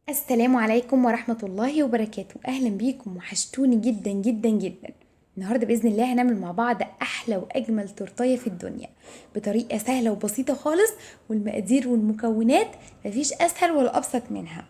السلام عليكم ورحمة الله وبركاته. أهلا بيكم، وحشتوني جدا جدا جدا. النهاردة بإذن الله هنعمل مع بعض أحلى وأجمل تورتاية في الدنيا بطريقة سهلة وبسيطة خالص، والمقادير والمكونات مفيش أسهل ولا أبسط منها.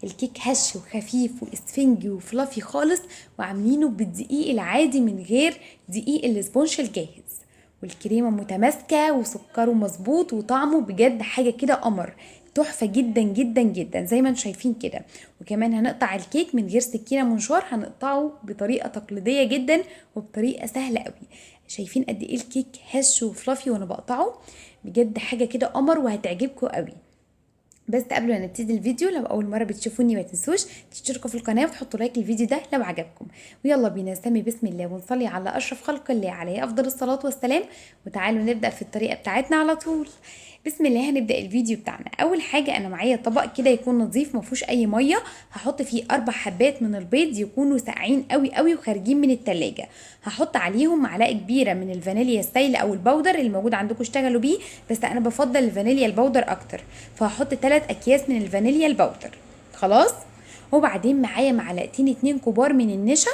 الكيك هش وخفيف وإسفنجي و fluffy خالص، وعاملينه بالدقيق العادي من غير دقيق ال sponge الجاهز، والكريمة متماسكة وسكره مظبوط وطعمه بجد حاجة كده قمر، تحفة جدا جدا جدا زي ما انتم شايفين كده. وكمان هنقطع الكيك من غير سكينة منشار، هنقطعه بطريقة تقليدية جدا وبطريقة سهلة قوي. شايفين قد ايه الكيك هش و fluffy وانا بقطعه، بجد حاجة كده قمر وهتعجبكم قوي. بس قبل ما نبتدي الفيديو، لو اول مرة بتشوفوني ما تنسوش تشتركوا في القناة وتحطوا like للفيديو ده لو عجبكم. ويلا بينا نسمي بسم الله ونصلي على اشرف خلق الله عليه افضل الصلاة والسلام، وتعالوا نبدا في الطريقة بتاعتنا على طول. بسم الله هنبدا الفيديو بتاعنا. اول حاجة انا معايا طبق كده يكون نظيف ما فيهوش اي مية، هحط فيه 4 حبات من البيض يكونوا ساقعين قوي قوي وخارجين من التلاجة. هحط عليهم معلقه كبيرة من الفانيليا السايله او ال powder اللي موجود عندكم اشتغلوا بيه، بس انا بفضل الفانيليا ال powder اكتر، فهحط 3 اكياس من الفانيليا ال powder. خلاص. وبعدين معايا معلقتين 2 كبار من النشا،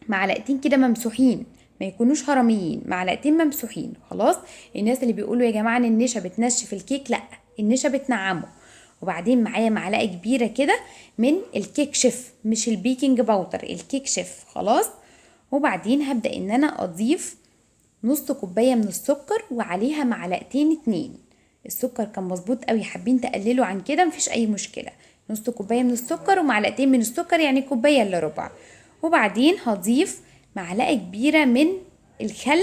معلقتين كده ممسوحين ما يكونوش هرميين، معلقتين ممسوحين. خلاص. الناس اللي بيقولوا يا جماعة ان النشا بتنشف الكيك، لا، النشا بتنعمه. وبعدين معايا معلقه كبيرة كده من الكيك شيف، مش ال baking powder، الكيك شيف. خلاص. وبعدين هبدا ان انا اضيف نص كوباية من السكر وعليها معلقتين 2. السكر كان مظبوط قوي، حابين تقللوا عن كده مفيش اي مشكلة. نص كوباية من السكر ومعلقتين من السكر، يعني كوباية الا ربع. وبعدين هضيف معلقه كبيرة من الخل.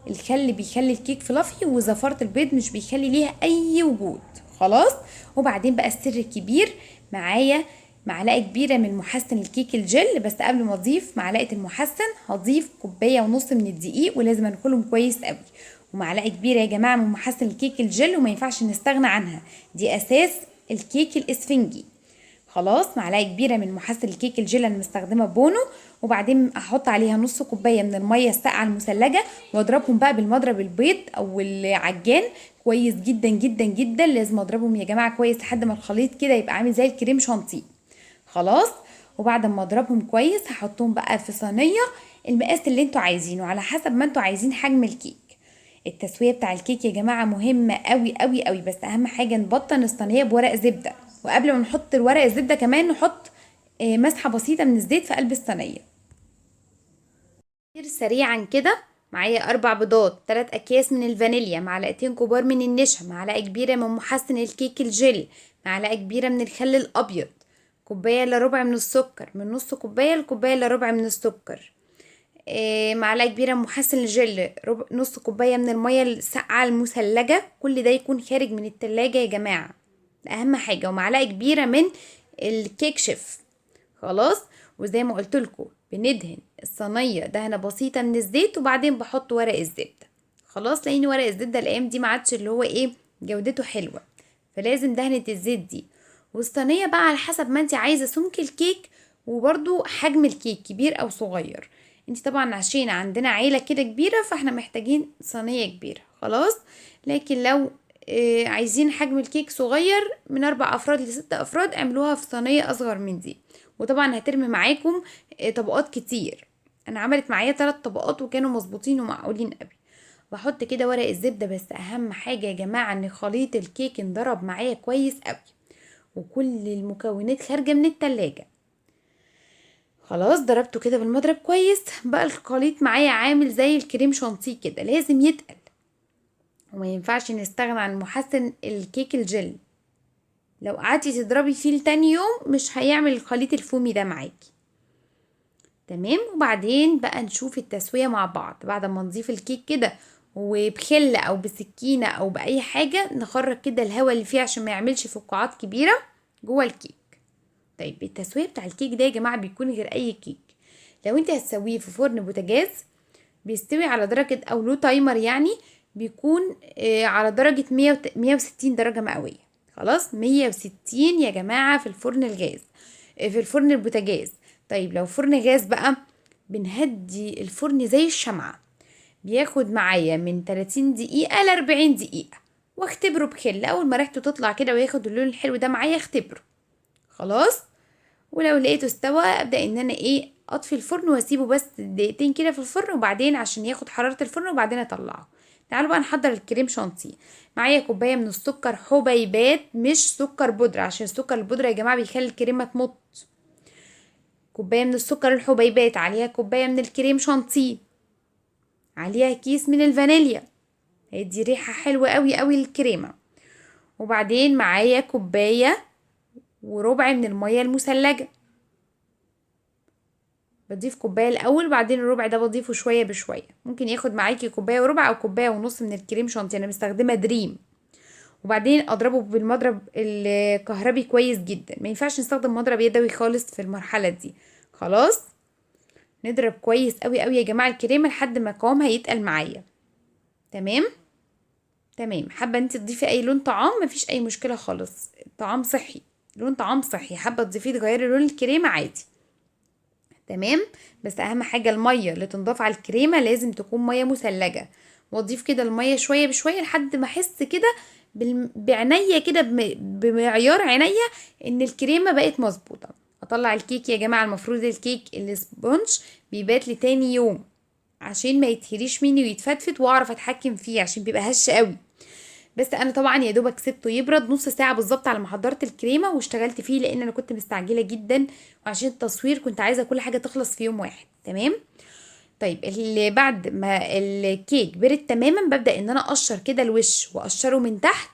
الخل بيخلي الكيك fluffy، وزفاره البيض مش بيخلي ليها اي وجود. خلاص. وبعدين بقى السر الكبير، معايا معلقه كبيرة من محسن الكيك الجل، بس قبل ما اضيف معلقه المحسن هضيف كوباية ونص من الدقيق، ولازم انخلهم كويس قوي. ومعلقة كبيرة يا جماعة من محسن الكيك الجل، وما ينفعش نستغنى عنها، دي اساس الكيك الاسفنجي. خلاص. معلقه كبيرة من محسن الكيك الجل انا مستخدمة بونو. وبعدين احط عليها نص كوباية من المية الساقعه المثلجه، واضربهم بقى بالمضرب البيض او العجان كويس جدا جدا جدا. لازم اضربهم يا جماعة كويس لحد ما الخليط كده يبقى عامل زي الكريم شانتيه. خلاص. وبعد ما اضربهم كويس هحطهم بقى في صينية المقاس اللي انتوا عايزينه، على حسب ما انتوا عايزين حجم الكيك. التسوية بتاع الكيك يا جماعة مهمة قوي قوي قوي، بس اهم حاجة نبطن الصينية بورق زبدة، وقبل ما نحط الورق الزبدة كمان نحط مسحه بسيطة من الزيت في قلب الصينية. سريعا كده معايا 4 بيضات، 3 اكياس من الفانيليا، معلقتين كبار من النشا، معلقه كبيرة من محسن الكيك الجل، معلقه كبيرة من الخل الابيض، كوباية الا ربع من السكر، من نص كوباية لكوبايه الا ربع من السكر، معلقه كبيرة من محسن الجل، نص كوباية من المية الساقعه المثلجه، كل ده يكون خارج من التلاجة يا جماعة، ده اهم حاجة. ومعلقة كبيرة من الكيك شيف. خلاص. وزي ما قلت لكم بندهن الصينية دهنه بسيطة من الزيت، وبعدين بحط ورق الزبدة. خلاص، لان ورق الزبدة الايام دي ما عادش اللي هو ايه جودته حلوة، فلازم دهنه الزيت دي. والصينيه بقى على حسب ما انت عايزه سمك الكيك، وبرده حجم الكيك كبير او صغير. انت طبعا عشان عندنا عيله كده كبيرة فاحنا محتاجين صينية كبيرة. خلاص. لكن لو عايزين حجم الكيك صغير من 4 افراد ل6 افراد، اعملوها في صينية اصغر من دي. وطبعا هترمي معاكم طبقات كتير. انا عملت معايا 3 طبقات وكانوا مظبوطين ومعقولين قوي. بحط كده ورق الزبدة، بس اهم حاجة يا جماعة ان خليط الكيك انضرب معايا كويس قوي، وكل المكونات خارجه من التلاجة. خلاص، ضربته كده بالمضرب كويس، بقى الخليط معايا عامل زي الكريم شانتيه كده، لازم يتقل، وما ينفعش نستغنى عن محسن الكيك الجل. لو قعدتي تضربي فيه لتاني يوم مش هيعمل الخليط الفومي ده معاكي. تمام. وبعدين بقى نشوف التسوية مع بعض. بعد ما نضيف الكيك كده وبخلة او بسكينة او باي حاجة نخرج كده الهواء اللي فيه عشان ما يعملش فقاعات كبيرة جوه الكيك. طيب التسوية بتاع الكيك ده يا جماعة بيكون غير اي كيك. لو انت هتسويه في فرن بوتاجاز بيستوي على درجة او له timer، يعني بيكون على درجة 160 درجة مئوية. خلاص، 160 يا جماعة في الفرن الغاز، في الفرن البوتاجاز. طيب لو فرن غاز بقى بنهدي الفرن زي الشمعة، بياخد معايا من 30 دقيقة ل 40 دقيقة، واختبره بخلة. اول ما ريحته تطلع كده وياخد اللون الحلو ده معايا اختبره. خلاص. خلاص، ولو لقيته استوى ابدا ان انا ايه اطفي الفرن واسيبه بس دقيقتين كده في الفرن، وبعدين عشان ياخد حرارة الفرن وبعدين اطلعه. تعالوا بقى نحضر الكريم شانتيه. معايا كوباية من السكر حبيبات، مش سكر بودره، عشان السكر البودره يا جماعة بيخلي الكريمة تمط. كوباية من السكر الحبيبات، عليها كوباية من الكريم شانتيه، عليها كيس من الفانيليا، هيدي ريحه حلوة قوي قوي للكريمه. وبعدين معايا كوباية وربع من المية المثلجه، بضيف كوباية الاول وبعدين الربع ده بضيفه شوية بشوية. ممكن ياخد معاكي كوباية وربع او كوباية ونص من الكريم شانتيه، انا مستخدمة دريم. وبعدين اضربه بالمضرب الكهربي كويس جدا، ما ينفعش نستخدم مضرب يدوي خالص في المرحلة دي. خلاص نضرب كويس قوي قوي يا جماعة الكريمة لحد ما قوامها يتقل معايا. تمام تمام. حابة انت تضيفي اي لون طعام مفيش اي مشكلة خالص، طعام صحي، لون طعام صحي، حابة تضيفيه تغيري لون الكريمة عادي. تمام، بس اهم حاجة المية اللي تنضاف على الكريمة لازم تكون مية مثلجه. واضيف كده المية شوية بشوية لحد ما احس كده بعينيا كده، بمعيار عينيا ان الكريمة بقت مظبوطة. اطلع الكيك يا جماعة، المفروض الكيك ال sponge بيبات لتاني يوم عشان ما يتهريش مني ويتفتفت واعرف اتحكم فيه، عشان بيبقى هش قوي. بس انا طبعا يا دوبك سبته يبرد نص ساعة بالظبط على ما حضرت الكريمة واشتغلت فيه، لان انا كنت مستعجلة جدا وعشان التصوير كنت عايزه كل حاجة تخلص في يوم واحد. تمام. طيب اللي بعد ما الكيك برد تماما ببدا ان انا اقشر كده الوش واقشره من تحت.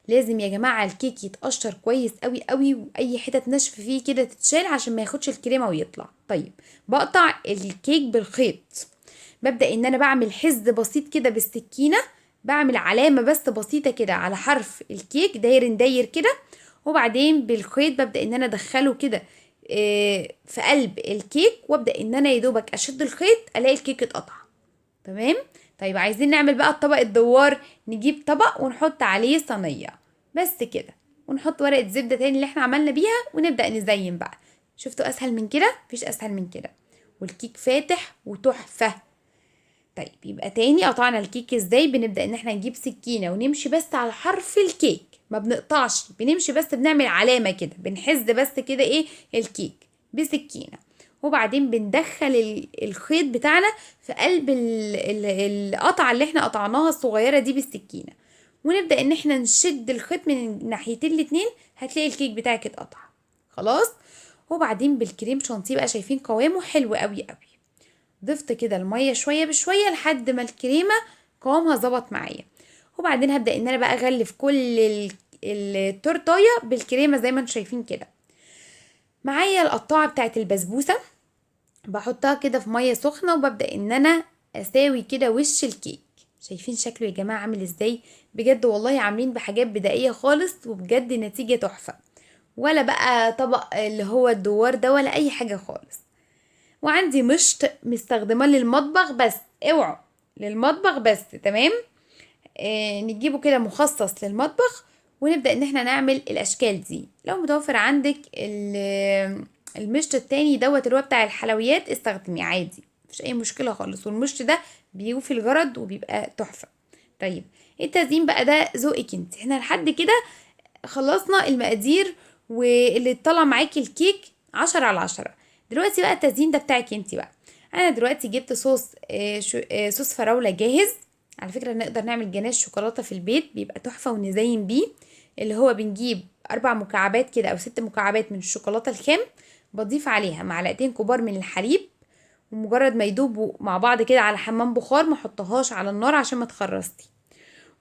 لازم يا جماعة الكيك يتقشر كويس قوي قوي، واي حتت ناشفة فيه كده تتشال عشان ما ياخدش الكريمة ويطلع. طيب بقطع الكيك بالخيط، ببدا ان انا بعمل حز بسيط كده بالسكينة، بعمل علامة بس بسيطة كده على حرف الكيك، داير داير كده، وبعدين بالخيط ببدا ان انا ادخله كده في قلب الكيك، وابدا ان انا يدوبك اشد الخيط الاقي الكيك اتقطع. تمام. طيب عايزين نعمل بقى الطبق الدوار، نجيب طبق ونحط عليه صينية بس كده، ونحط ورقة زبدة تاني اللي احنا عملنا بيها، ونبدا نزين بقى. شفتوا اسهل من كده؟ مفيش اسهل من كده، والكيك فاتح وتحفه. طيب يبقى تاني قطعنا الكيك ازاي؟ بنبدأ ان احنا نجيب سكينة ونمشي بس على حرف الكيك، ما بنقطعش، بنمشي بس بنعمل علامة كده، بنحز بس كده ايه الكيك بسكينة، وبعدين بندخل الخيط بتاعنا في قلب القطعة اللي احنا قطعناها الصغيرة دي بالسكينة، ونبدأ ان احنا نشد الخيط من ناحيتين الاتنين، هتلاقي الكيك بتاعك اتقطع. خلاص. وبعدين بالكريم شانتيه بقى شايفين قوامه حلو قوي قوي. ضفت كده المية شوية بشوية لحد ما الكريمة قوامها ظبط معايا. وبعدين هبدا ان انا بقى اغلف كل التورتايه بالكريمه زي ما انتم شايفين كده. معايا القطاعه بتاعت البسبوسه، بحطها كده في مية سخنة وببدا ان انا اساوي كده وش الكيك. شايفين شكله يا جماعة عامل ازاي؟ بجد والله عاملين بحاجات بدائية خالص، وبجد نتيجة تحفة، ولا بقى طبق اللي هو الدوار ده ولا اي حاجة خالص. وعندي مشط مستخدماه للمطبخ بس، اوعوا للمطبخ بس. تمام. نجيبه كده مخصص للمطبخ، ونبدأ ان احنا نعمل الاشكال دي. لو متوفر عندك المشط التاني دوت اللي هو بتاع الحلويات استخدميه عادي، مفيش اي مشكلة خالص، والمشط ده بيوفي الغرض وبيبقى تحفة. طيب التزيين بقى ده ذوقك انت. احنا لحد كده خلصنا المقادير واللي طلع معاكي الكيك 10 على 10. دلوقتي بقى التزيين ده بتاعك انت بقى. انا دلوقتي جبت صوص صوص فراولة جاهز. على فكرة نقدر نعمل جناش شوكولاتة في البيت بيبقى تحفة ونزين بيه، اللي هو بنجيب 4 مكعبات كده او 6 مكعبات من الشوكولاتة الخام، بضيف عليها معلقتين كبار من الحليب، ومجرد ما يدوبوا مع بعض كده على حمام بخار ما احطهاش على النار عشان ما تخرصتي،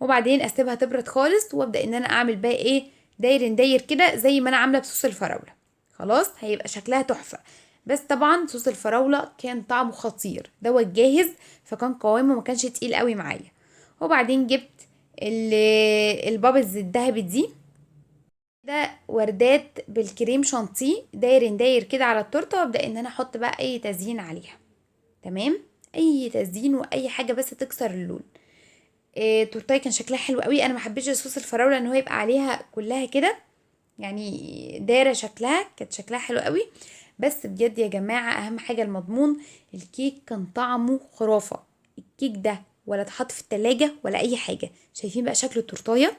وبعدين اسيبها تبرد خالص، وابدا ان انا اعمل بقى ايه داير داير كده زي ما انا عامله بصوص الفراوله. خلاص هيبقى شكلها تحفة. بس طبعا صوص الفراوله كان طعمه خطير دوت جاهز، فكان قوامه ما كانش تقيل قوي معايا. وبعدين جبت ال bubbles الذهبي دي ده وردات بالكريم شانتيه داير داير كده على التورتة، وابدا ان انا احط بقى اي تزيين عليها. تمام، اي تزيين واي حاجة بس تكسر اللون. التورتايه كان شكلها حلو قوي. انا ما حبيتش صوص الفراوله ان هو يبقى عليها كلها كده، يعني دايرة شكلها كانت شكلها حلو قوي. بس بجد يا جماعة اهم حاجة المضمون، الكيك كان طعمه خرافه. الكيك ده ولا اتحط في التلاجة ولا اي حاجة. شايفين بقى شكل التورتايه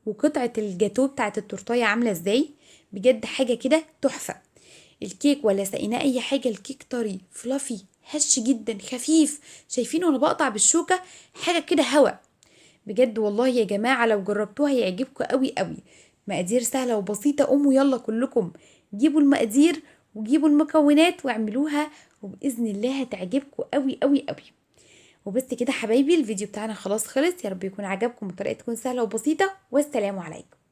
وقطعه الجاتوه بتاعه التورتايه عامله ازاي؟ بجد حاجة كده تحفة. الكيك ولا سقيناه اي حاجة، الكيك طري fluffy هش جدا خفيف، شايفين وانا بقطع بالشوكة حاجة كده هوا. بجد والله يا جماعة لو جربتوها هيعجبكم قوي قوي. مقادير سهلة وبسيطة، قوموا يلا كلكم جيبوا المقادير وجيبوا المكونات واعملوها، وباذن الله هتعجبكم قوي قوي قوي. وبس كده حبايبي الفيديو بتاعنا خلاص خلص، يا رب يكون عجبكم والطريقة تكون سهلة وبسيطة، والسلام عليكم.